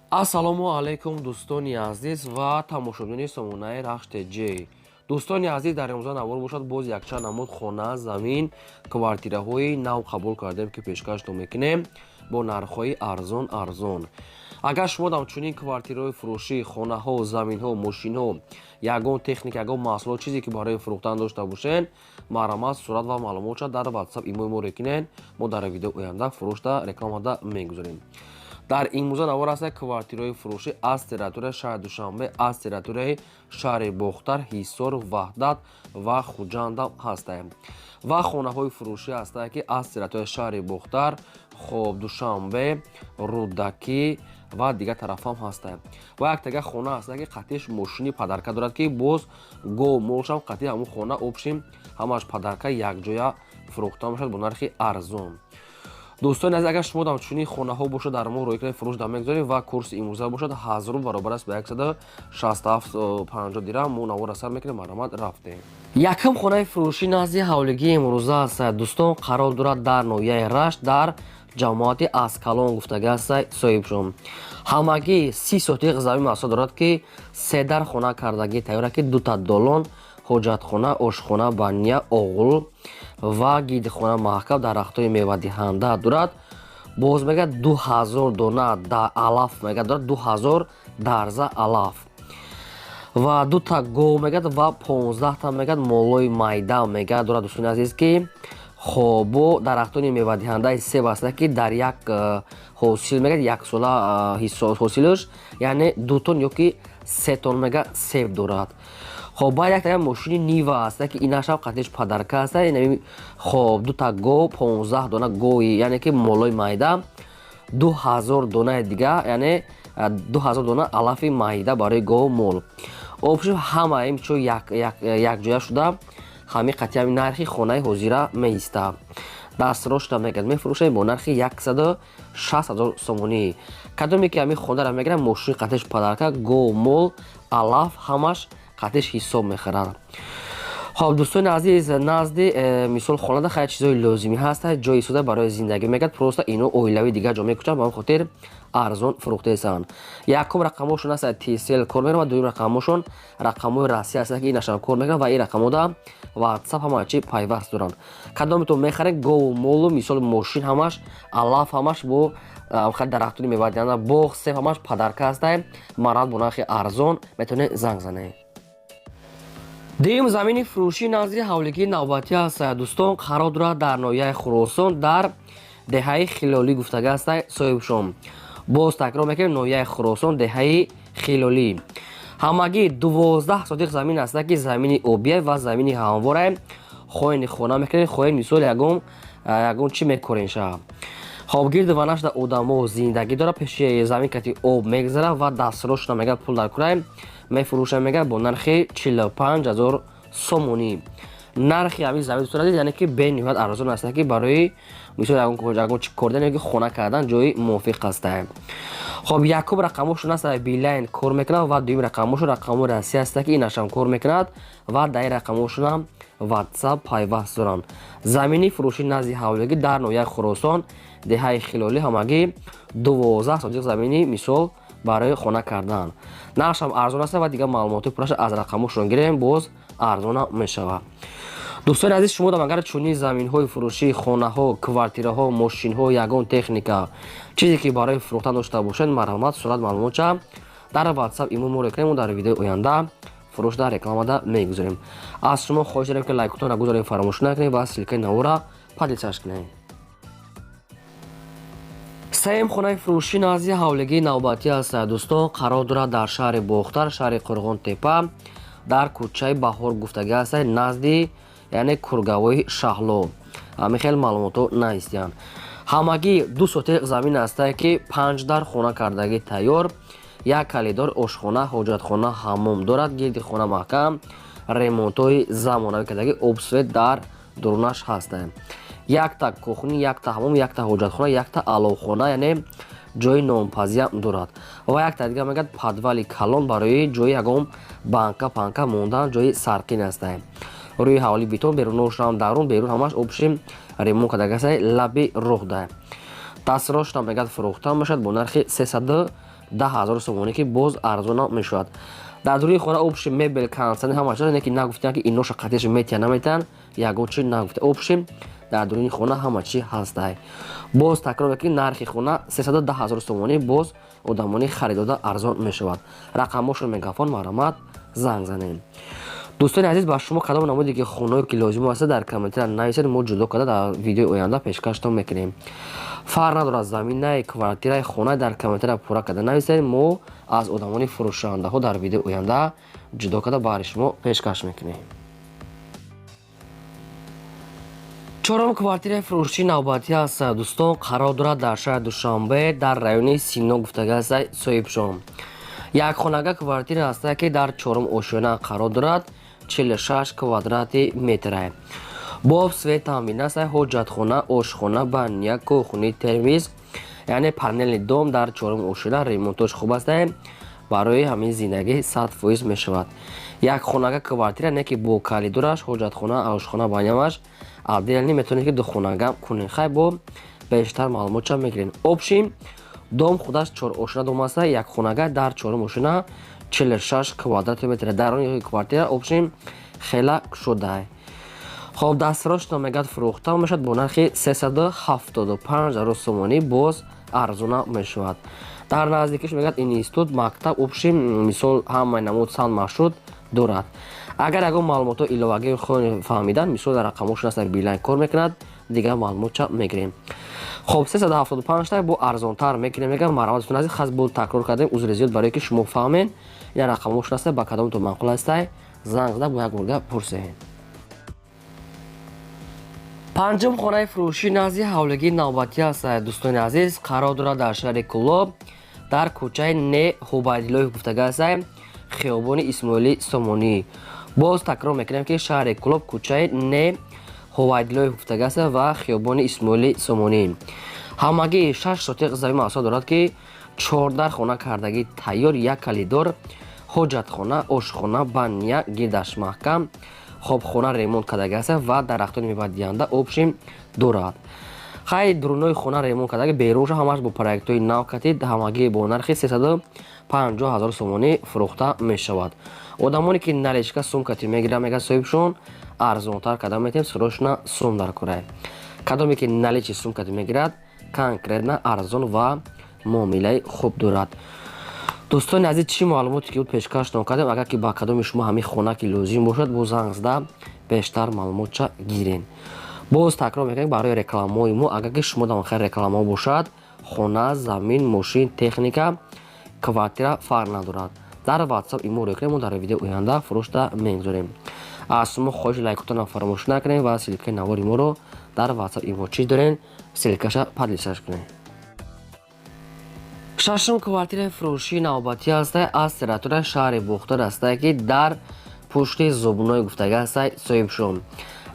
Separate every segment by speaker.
Speaker 1: Ассалому алайкум, дӯстони азиз ва тамошобинони сомонаи Рахш ТЖ. Дӯстони азиз, дар имрӯза навор бошад, боз якчанд намуд хона, замин, квартираҳои нав қабул кардем, ки пешкаштон мекунем бо нархҳои арзон арзон. Агар шумо дар чунин квартираҳои фурӯшӣ, хонаҳо, заминҳо, мошинҳо, ягон техника, ягон маҳсулот, чизе ки барои фурӯхтан дошта бошед, марҳамат, сурат ва маълумотша дар Ватсап, имои мо рекунед. Мо дар видео оянда фурӯшда, рекламада мегузорем. Дар имрӯза навор аст квартираҳои фурӯшӣ аз территорияи шаҳри Душанбе, аз территорияи шаҳри Бохтар, Ҳисор, Ваҳдат ва Хуҷандам ҳастаем ва хонаҳои фурӯшӣ ҳастанд, ки аз территорияи шаҳри Бохтар, хоб, Душанбе, Рӯдакӣ ва дигар тарафҳам ҳастанд. Ва яктага хона ҳастанд, ки қатиш мошини подарка дорад, ки боз гов молшам қатъи ҳамун хона, общем, ҳамаш подарка, якҷоя фурӯхта мешавад бо нархи арзон. Дӯстони азиз, агар шумо дар чунин хонаҳо бошад, дар мо рӯй кунед, фурӯш дар мегузорем. Ва курси имрӯза бошад, 1000 рубл баробар аст ба 167,50 дирам. Мо навора сар мекунем, марҳамат, рафтем. Якум хонаи фурӯшӣ назди ҳавлигии имрӯза аст, дӯстон, қарор дорад дар ноҳияи Рашт, дар ҷамоати Аскалон гуфтага аст соҳибшон. Ҳамагӣ 30 сотиқ замин маҳсул дорад, ки се дар хона кардагӣ тайёр, ки дута долон, ҳоҷатхона, ошхона, баня, оғул ва гидхона маҳкам, дарахтҳои мевадиҳанда дорад. Боз мегӯяд, 2000 дона алаф мегӯяд дорад, 2000 дарза алаф ва дута гов мегӯяд ва 15-та мегӯяд молои майда мегӯяд дорад. Дӯстони азиз, ки хоб, бо дарахтони мевадиҳандаи себ аст, ки дар як ҳосил мегӯяд, яксола ҳосилаш, яъне 2 тон ё ки 3 тон мегӯяд себ дорад. Хоб, баъд як мошини Нива аст, ки инашам қатиш подарка аст. Хоб, дута гов, 15 дона гови, яъне ки молои майда, 2000 донаи дига, яъне 2000 дона алафи майда барои гову мол. Общем, ҳама ин чо якҷоя шуда, ҳамин қатъи ҳамин нархи хонаи ҳозира меистад. Дастрошта мегӯяд, мефурӯшем бо нархи 160 000 сомонӣ. Кадоме ки ҳамин хонаро мегирад, мошини қатиш подарка, гов, мол, алаф, ҳамаш қатиш ҳисоб мехӯрад. Хоб, дӯстони азиз, назди мисол хонада хеле чизҳои лозимӣ ҳаст, ҷои истода барои зиндагӣ мегӯяд. Просто ино оилавӣ дигар ҷо мекушанд, ба ҳамин хотир арзон фурӯхтаесанд. Якум рақамошон аст, Тисел кор мекунад, ва дуюм рақамошон рақамҳои Россия аст, ки инашам кор мекунад ва ин рақамҳода Ватсап, ҳама чи пайваст доранд. Кадометон мехаред, гову молу, мисол, мошин, ҳамаш, алаф, ҳамаш бо дарахтони мевадиҳанда, боғ, себ, ҳамаш подарка ҳастай. Марҳамат, бо нархи арзон метавонед занг занед. Дуюм замини фурӯшӣ назди ҳавлигии навбатӣ аст, дӯстон, қарор дорад дар ноҳияи Хуросон, дар деҳаи Хилолӣ гуфтага аст соҳибшон. Боз такрор мекунем: ноҳияи Хуросон, деҳаи Хилолӣ. Ҳамагӣ 12 сотиқ замин аст, ки замини обия ва замини ҳамвора. Хоҳед, хона мекунед, хоҳед, мисол, ягон чӣ мекорен ша. Хоб, гирду ванашда одамо зиндагӣ дорад, пеши замин кати об мегзарад ва дастрошона мегӯяд, пул дар курай. Мефурӯшад, мегӯяд, бо нархи 45 000 сомонӣ. Нархи ҳамин замин, дӯстон азиз, яъне ки бениҳоят арзон аст, ки барои, мисол, ягон чӣ кордан ё ки хона кардан ҷои мувофиқ аст. Хоб, якум рақамошон аст, Билайн кор мекунад, ва дуюм рақамошон рақамҳои Россия аст, ки инашам кор мекунад ва дар ин рақамошонам Ватсап пайваст доранд. Замини фурӯшӣ назди ҳавлигӣ дар ноҳияи Хуросон, деҳаи Хилолӣ, ҳамагӣ 12 сотиқ замини, мисол, барои хона кардан. Нархшам арзон аст ва дигар маълумоти пурраша аз рақамошон гирем, боз арзона мешавад. Дӯстони азиз, шумо дам агар чунин заминҳои фурӯшӣ, хонаҳо, квартираҳо, мошинҳо, ягон техника, чизе ки барои фурӯхтан дошта бошед, марҳамат, сурат, маълумотча дар Ватсап, имо мо рекунем. Дар видеои оянда фурӯш дар рекламада мегузорем. Аз шумо хоҳиш дорем, ки лайкотонро гузорем, фаромӯш накунед ва ссылкаи навора поделиться кунед. Сеюм хонаи фурӯшӣ назди ҳавлигии навбатӣ аст, дӯстон, қарор дорад дар шаҳри Бохтар, шаҳри Қурғонтепа, дар кӯчаи Баҳор гуфтагӣ аст, назди, яъне, кургавои Шаҳло. Ҳамин хел маълумотҳо наистиянд. Ҳамагӣ 2 сотиқ замин ҳастае, ки панҷ дар хона кардагӣ тайёр, як калидор, ошхона, ҳоҷатхона, ҳаммом дорад, гирди хона маҳкам, ремонтҳои замонавӣ кардагӣ, об, свет дар дурунаш ҳастанд. Якта кухня, якта ҳаммом, якта ҳоҷатхона, якта аловхона, яъне ҷои нонпазиам дорад, ва якта дига мегӯяд, подвали калон барои ҷои ягон банка панка мондан, ҷои сарқин ҳастанд. Рӯи ҳавли бетон, беруношам, дарун, берун ҳамаш, общем, ремонт кардагасай, лаби роҳ да. Дастрошта мегӯяд, фурӯхта мешавад бо нархи сесаду 10 000 сомонӣ, ки боз арзона мешавад. Дар дуруни хона общий мебел, кондиционер, ҳама чиз, не ки нагуфтан, ки иноша қатиш метиҳан, наметиҳан, ягон чи нагуфта. Общий дар дуруни хона ҳама чи ҳастай. Боз такрор мекунем, нархи хона 310 000 сомонӣ, боз одамони харидода арзон мешавад. Рақамҳошро мегафон, марҳамат, занг занем. Дӯстони азиз, ба шумо кадом намуде ки хонаое ки лозим аст, дар комментария нависед, мо ҷудо карда дар видеои оянда пешкаштон мекунем. Фарқ надорад, заминаи, квартираи, хона, дар комментария пурра карда нависед, мо аз одамони фурӯшандаҳо дар видеои оянда ҷудо карда баҳри шумо пешкаш мекунем. Чорум квартираи фурӯшии навбатӣ аст, дӯстон, қарор дорад дар шаҳри Душанбе, дар райони Сино гуфтага аст соҳибшон. Якхонага квартира аст, ки дар чорум ошёна қарор дорад, 46 квадрати метра, бо свет таъмин аст, ҳоҷатхона, ошхона, баня, кухни, термиз, яъне панельный дом дар чорум ошёна. Ремонтош хуб аст, барои ҳамин зиндагӣ 100% мешавад. Якхонага квартира, не ки бо коридораш, ҳоҷатхона, ошхона, банямаш отдельный, метавонед ки духонага кунед. Хай, бо бештар маълумотча мегирем. Общий дом худаш чор ошёна дом аст, якхонага дар чорум ошёна, 46 квадрати метр. Дар он квартира общий хела кушода. Хоб, дастрошно мегӯяд, фурӯхта мешавад бо нархи 375 000 сомонӣ, боз арзона мешавад. Дар наздикиш мегӯяд институт, мактаб, общий мисол ҳамаи намуд сан маршрут дорад. Агар ягон маълумотҳо иловагӣ фаҳмидан, мисол дар рақамҳошон аст, Билайн кор мекунад, дигар маълумотча мегирем. Хоб, 375 та бо арзонтар мекунем, мегӯям. Марҳамат, дӯстони азиз, хас бо такрор кардем, узри зиёд, барое ки шумо фаҳмед. Ин рақамҳошон аст, ба кадомтон маъқул ҳастай, занг зада бо як борга пурсед. Панҷум хонаи фурӯшӣ назди ҳавлигии навбатӣ аст, дӯстони азиз, қарор дорад дар шаҳри Кӯлоб, дар кӯчаи Не Ҳубайдуллоев гуфтага аст, хиёбони Исмоили Сомонӣ. Боз такрор мекунем, ки шаҳри Кӯлоб, кӯчаи Не Ҳувайдуллоев гуфтага аст ва хиёбони Исмоили Сомонӣ. Ҳамагӣ 6 сотиқ замин маҳсул дорад, ки 14 хона кардагӣ тайёр, як коридор, ҳоҷатхона, ошхона, баня, гирдаш маҳкам. Хоб, хона ремонт кардаги аст ва дарахтони мевадиҳанда общий дорад. Хай, дурунои хона ремонт кардаги, берунша ҳамаш бо проектҳои нав катид. Ҳамагӣ бо нархи 350 000 сомонӣ фурӯхта мешавад. Одамоне ки наличка сум кати мегиранд, мегӯяд соҳибшон, арзонтар карда метавонем, срочно сум дар кора. Кадоме ки наличный сум кати мегирад, конкретно арзон ва муомилаи хуб дорад. Дӯстони азиз, чӣ маълумоте ки буд, пешкаштон кардем. Агар ки ба кадоми шумо ҳамин хона ки лозим бошад, бо занг зада бештар маълумотча гирен. Боз такрор мекунем, барои рекламаҳои мо, агар ки шумо дар хайр рекламаҳо бошад, хона, замин, мошин, техника, квартира, фарқ надорад, дар Ватсап имо рӯй кунем, мо дар видеои оянда фурӯшта мегузорем. Аз шумо хоҳиши лайкотонам фаромӯш накунем ва ссылкаи навори моро дар Ватсап имо чӣ дорем, ссылкаша поделиться кунем. Шашум квартираи фурӯшии навбатӣ ҳастай, аз территорияи шаҳри Бохтар ҳастай, ки дар пушти Зубной гуфтага ҳастай соҳибшон,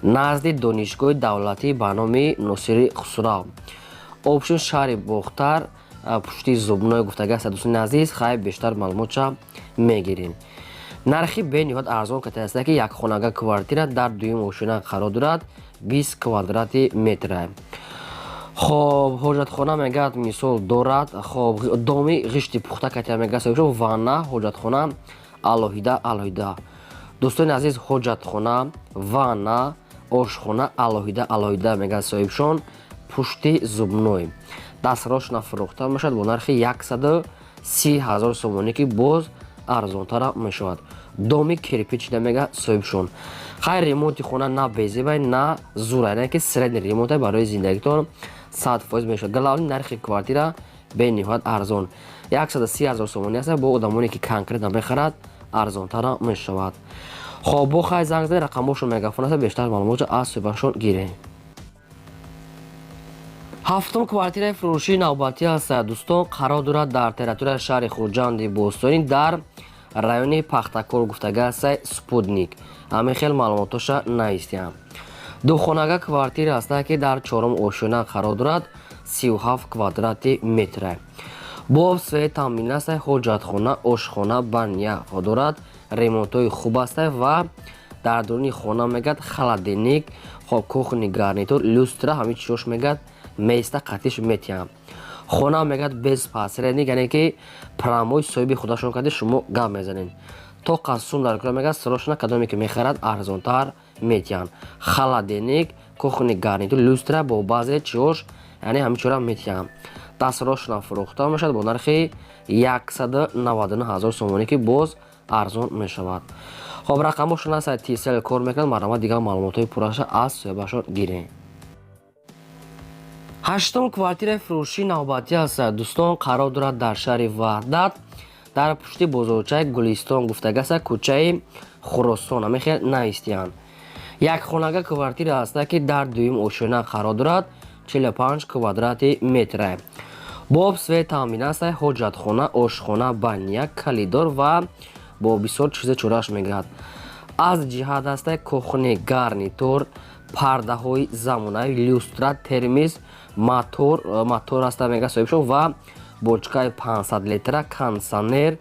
Speaker 1: назди Донишгоҳи давлатӣ ба номи Носири Хусрав. Общий шаҳри Бохтар, пушти Зубной гуфтага ҳаста. Дӯстони азиз, хайр, бештар маълумотша мегирем. Нархи бениҳоят арзон кати ҳаста, ки якхонага квартира дар дуюм ошёна қарор дорад, 20 квадрати метра. Хоб, ҳоҷатхона мегӯяд, мисол дорад. Хоб, доми ғишти пухта катия мегӯяд соҳибшон, ванна, ҳоҷатхона алоҳида алоҳида. Дӯстони азиз, ҳоҷатхона, ванна, ошхона алоҳида алоҳида мегӯяд соҳибшон. Пушти Зубной дастрошна фурӯхта мешавад бо нархи 130 000 сомонӣ, ки боз арзонтара мешавад. Доми кирпичда мега соҳибшон. Хайр, ремонти хона на безебай, на зура, яъне ки средний ремонта барои зиндагитон 100% мешавад. Главный, нархи квартира бениҳоят арзон, 130 000 сомонӣ аст. Бо одамоне ки конкретно мехарад, арзонтара мешавад. Хоб, бо хай занг зани, рақамҳошон мегафон аст, бештар маълумотро аз соҳибашон гирем. Ҳафтум квартираи фурӯшии навбатӣ аст, дӯстон, қарор дорад дар территорияи шаҳри Хуҷанди бостонӣ, дар райони Пахтакор гуфтага аст, Спутник. Ҳамин хел маълумотоша наистиям. Духонага квартира аст, ки дар чорум ошёна қарор дорад, 37 квадрати метра, бо свет таъмин аст, ҳоҷатхона, ошхона, баня дорад, ремонтҳои хуб аст ва дар дуруни хона мегӯяд холодильник, хоб, кухонный гарнитур, люстра, ҳамин чизош мегӯяд места қатиш метиҳам. Хона, мегӯяд, без посредник, яъне ки прямой соҳиби худашон карди шумо гап мезанед. То қасум дар кора, мегӯяд, срочно кадоме ки мехарад, арзонтар метиҳанд. Холодильник, кухонный гарнитур, люстра бо баъзе чиҳош, яъне ҳамин чора метиҳанд. Дастрошона фурӯхта мешавад бо нархи 199 ҳазор сомонӣ, ки боз арзон мешавад. Хоб, рақамошон аст, Тисел кор мекунад. Марҳамат, дигар маълумотҳои пурраша аз соҳибашон гирем. Ҳаштум квартираи фурӯшии навбатӣ аст, дӯстон, қарор дорад дар шаҳри Ваҳдат, дар пушти бозорчаи Гулистон гуфтагаста, кӯчаи Хуросон ҳамин навистиянд. Якхонага квартира аста, ки дар дуюм ошёна қарор дорад, 45 квадрати метра. Бо об, свет таъмин аст, ҳоҷатхона, ошхона, баня, коридор ва бо бисёр чизи чораш мегӯяд. Аз ҷиҳат аста кухонный гарнитур, пардаҳои замонави, люстра, термос, мотор аста, мега соҳибшон, ва бочкаи 500 литра, кондитсионер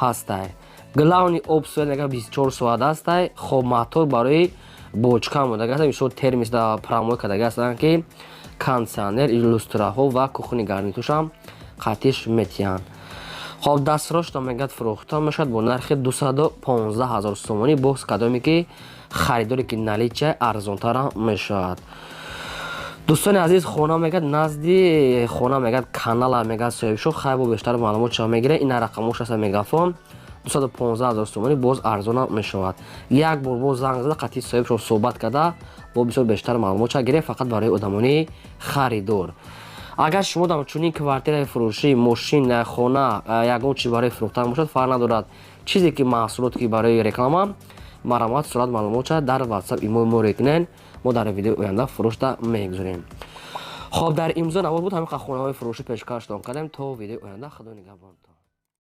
Speaker 1: ҳастай. Главный об, свет, мега, 24 соат ҳастай. Хоб, мотор барои бочка мондаги аст, мисол термос да прямой кардаги ҳастанд, ки кондитсионер, люстраҳо ва кухонный гарнитуршам қатиш метиҳанд. Хоб, дастрошто, мегӯяд, фурӯхта мешавад бо нархи 215 ҳазор сомонӣ. Боз кадоме ки харидоре ки наличие, арзонтарам мешавад. Дӯстони азиз, хона, мегӯяд, назди хона, мегӯяд, канала, мегӯяд соҳибшо. Хай, бо бештар маълумот ча мегирад. Ина рақамош аста, Мегафон. 215 ҳазор сомонӣ, боз арзонам мешавад. Як бор боз занг зада, қатъи соҳибшон суҳбат карда, бо бисёр бештар маълумот ча гиред. Фақат барои одамони харидор. Агар шумо дар чунин квартираи фурӯшӣ, мошин, хона, ягон чиз барои фурӯхтан бошад, фарқ надорад, чизе ки маҳсулот ки барои реклама, марҳамат, сурат, маълумотша дар Ватсап, имои мо рекунен, мо дар видеои оянда фурӯшта мегузорем. Хоб, дар имзо навор буд, ҳамин хонаҳои фурӯшӣ пешкаштон кардем. То видеои оянда, Худо нигаҳбонтон.